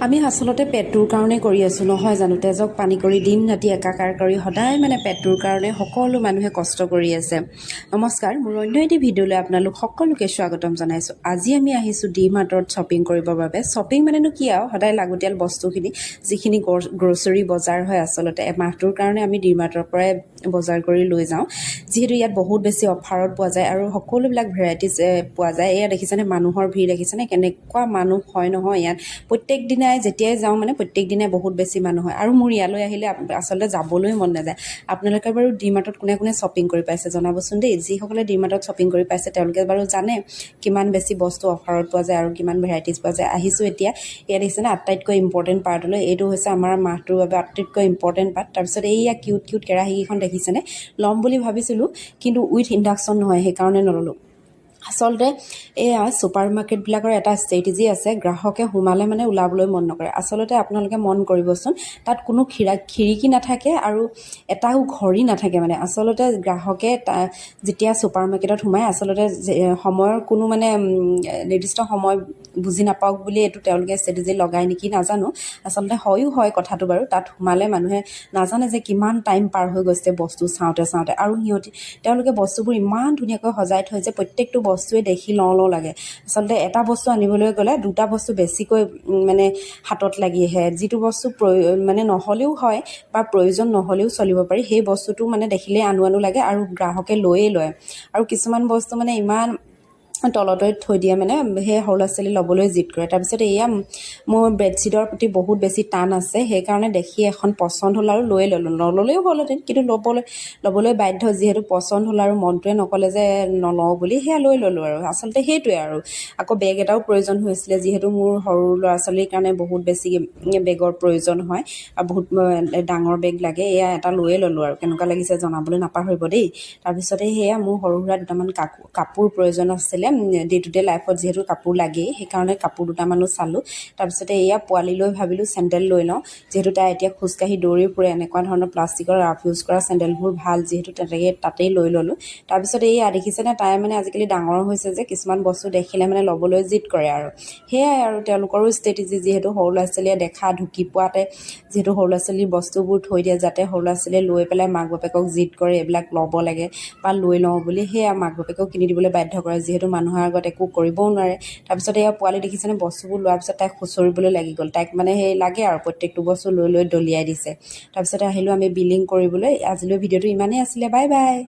আমি আচলতে পেটটোৰ কাৰণে কৰি আছোঁ, নহয় জানো? তেজক পানী কৰি দিন ৰাতি একাকাৰ কৰি সদায় মানে পেটটোৰ কাৰণে সকলো মানুহে কষ্ট কৰি আছে। নমস্কাৰ, মোৰ অন্য এটি ভিডিঅ'লৈ আপোনালোক সকলোকে স্বাগতম জনাইছোঁ। আজি আমি আহিছোঁ ডি মাৰ্টত শ্বপিং কৰিবৰ বাবে। শ্বপিং মানেনো কি আৰু, সদায় লাগতিয়াল বস্তুখিনি, যিখিনি গ্ৰ'চাৰী বজাৰ হয়, আচলতে এমাহটোৰ কাৰণে আমি ডি মাৰ্টৰ পৰাই বজাৰ কৰি লৈ যাওঁ, যিহেতু ইয়াত বহুত বেছি অফাৰত পোৱা যায় আৰু সকলোবিলাক ভেৰাইটিজ পোৱা যায়। এয়া দেখিছেনে মানুহৰ ভিৰ? দেখিছেনে কেনেকুৱা মানুহ হয় নহয় ইয়াত? প্ৰত্যেক দিনাই যেতিয়াই যাওঁ, মানে প্ৰত্যেক দিনাই বহুত বেছি মানুহ হয় আৰু মোৰ ইয়ালৈ আহিলে আচলতে যাবলৈ মন নাযায়। আপোনালোকে বাৰু ডি মাৰ্টত কোনে কোনে শ্বপিং কৰি পাইছে জনাবচোন দেই। যিসকলে ডি মাৰ্টত শ্বপিং কৰি পাইছে, তেওঁলোকে বাৰু জানে কিমান বেছি বস্তু অফাৰত পোৱা যায় আৰু কিমান ভেৰাইটিজ পোৱা যায়। আহিছোঁ এতিয়া, ইয়াত দেখিছেনে, আটাইতকৈ ইম্পৰ্টেণ্ট পাৰ্টলৈ। এইটো হৈছে আমাৰ মাহটোৰ বাবে আটাইতকৈ ইম্পৰ্টেণ্ট পাৰ্ট। তাৰপিছত এইয়া কিউট কিউট কেৰাহীকেইখন দেখিছেনে? ল'ম বুলি ভাবিছিলোঁ, কিন্তু উইথ ইণ্ডাকশ্যন নহয়, সেইকাৰণে নল'লোঁ। আচলতে এয়া ছুপাৰ মাৰ্কেটবিলাকৰ এটা ষ্ট্ৰেটেজি আছে, গ্ৰাহকে সোমালে মানে ওলাবলৈ মন নকৰে। আচলতে আপোনালোকে মন কৰিবচোন, তাত কোনো খিৰিকী নাথাকে আৰু এটাও ঘড়ী নাথাকে। মানে আচলতে গ্ৰাহকে যেতিয়া ছুপাৰ মাৰ্কেটত সোমায়, আচলতে সময়ৰ কোনো মানে নিৰ্দিষ্ট সময় বুজি নাপাওক বুলি এইটো তেওঁলোকে ষ্ট্ৰেটেজি লগায় নেকি নাজানো। আচলতে হয়ো হয় কথাটো বাৰু। তাত সোমালে মানুহে নাজানে যে কিমান টাইম পাৰ হৈ গৈছে বস্তু চাওঁতে চাওঁতে। আৰু তেওঁলোকে বস্তুবোৰ ইমান ধুনীয়াকৈ সজাই থয় যে প্ৰত্যেকটো বস্তুৱে দেখি লওঁ লওঁ লাগে। আচলতে এটা বস্তু আনিবলৈ গ'লে দুটা বস্তু বেছিকৈ মানে হাতত লাগি আহে। যিটো বস্তু মানে নহ'লেও হয় বা প্ৰয়োজন নহ'লেও চলিব পাৰি, সেই বস্তুটো মানে দেখিলেই আনো আনো লাগে আৰু গ্ৰাহকে লৈয়ে লয়। আৰু কিছুমান বস্তু মানে ইমান তলতে থৈ দিয়ে, মানে সেই সৰু ল'ৰা ছোৱালী ল'বলৈ জিদ কৰে। তাৰপিছত এয়া মোৰ বেডশ্বীটৰ প্ৰতি বহুত বেছি টান আছে, সেইকাৰণে দেখি এখন পচন্দ হ'ল আৰু লৈয়ে ল'লোঁ। নল'লেও হ'লহেঁতেন, কিন্তু ল'বলৈ বাধ্য, যিহেতু পচন্দ হ'ল আৰু মনটোৱে নক'লে যে নলওঁ বুলি, সেয়া লৈ ল'লোঁ আৰু। আচলতে সেইটোৱে আৰু আকৌ বেগ এটাও প্ৰয়োজন হৈছিলে, যিহেতু মোৰ সৰু ল'ৰা ছোৱালীৰ কাৰণে বহুত বেছি বেগৰ প্ৰয়োজন হয় আৰু বহুত ডাঙৰ বেগ লাগে। এয়া এটা লৈয়ে ল'লোঁ আৰু। কেনেকুৱা লাগিছে জনাবলৈ নাপাহৰিব দেই। তাৰপিছতে সেয়া মোৰ সৰু সুৰা দুটামান কাপোৰ প্ৰয়োজন আছিলে, ডে টু ডে লাইফত যিহেতু কাপোৰ লাগেই, সেইকাৰণে কাপোৰ দুটামানো চালোঁ। তাৰপিছতে এয়া পোৱালিলৈ ভাবিলোঁ চেণ্ডেল লৈ লওঁ, যিহেতু তাই এতিয়া খোজকাঢ়ি দৌৰি ফুৰে। এনেকুৱা ধৰণৰ প্লাষ্টিকৰ ৰাফ ইউজ কৰা চেণ্ডেলবোৰ ভাল যিহেতু, তেনেকৈ তাতেই লৈ ল'লোঁ। তাৰপিছত এইয়া দেখিছেনে, তাই মানে আজিকালি ডাঙৰ হৈছে যে কিছুমান বস্তু দেখিলে মানে ল'বলৈ জিদ কৰে আৰু সেয়াই আৰু তেওঁলোকৰো ষ্ট্ৰেটেজি, যিহেতু সৰু ল'ৰা ছোৱালীয়ে দেখা ঢুকি পোৱাতে যিহেতু সৰু ল'ৰা ছোৱালীৰ বস্তুবোৰ থৈ দিয়ে, যাতে সৰু ল'ৰা ছোৱালীয়ে লৈ পেলাই মাক বাপেকক জিদ কৰে এইবিলাক ল'ব লাগে বা লৈ লওঁ বুলি। সেয়া মাক বাপেকেও কিনি দিবলৈ বাধ্য কৰে, যিহেতু মানুহৰ আগত একো কৰিবও নোৱাৰে। তাৰপিছত এয়া পোৱালি দেখিছেনে, বস্তুবোৰ লোৱাৰ পিছত তাইক খুচৰিবলৈ লাগি গ'ল। তাইক মানে সেই লাগে আৰু প্ৰত্যেকটো বস্তু লৈ লৈ দলিয়াই দিছে। তাৰপিছতে আহিলোঁ আমি বিলিং কৰিবলৈ। আজিলৈ ভিডিঅ'টো ইমানেই আছিলে। Bye bye.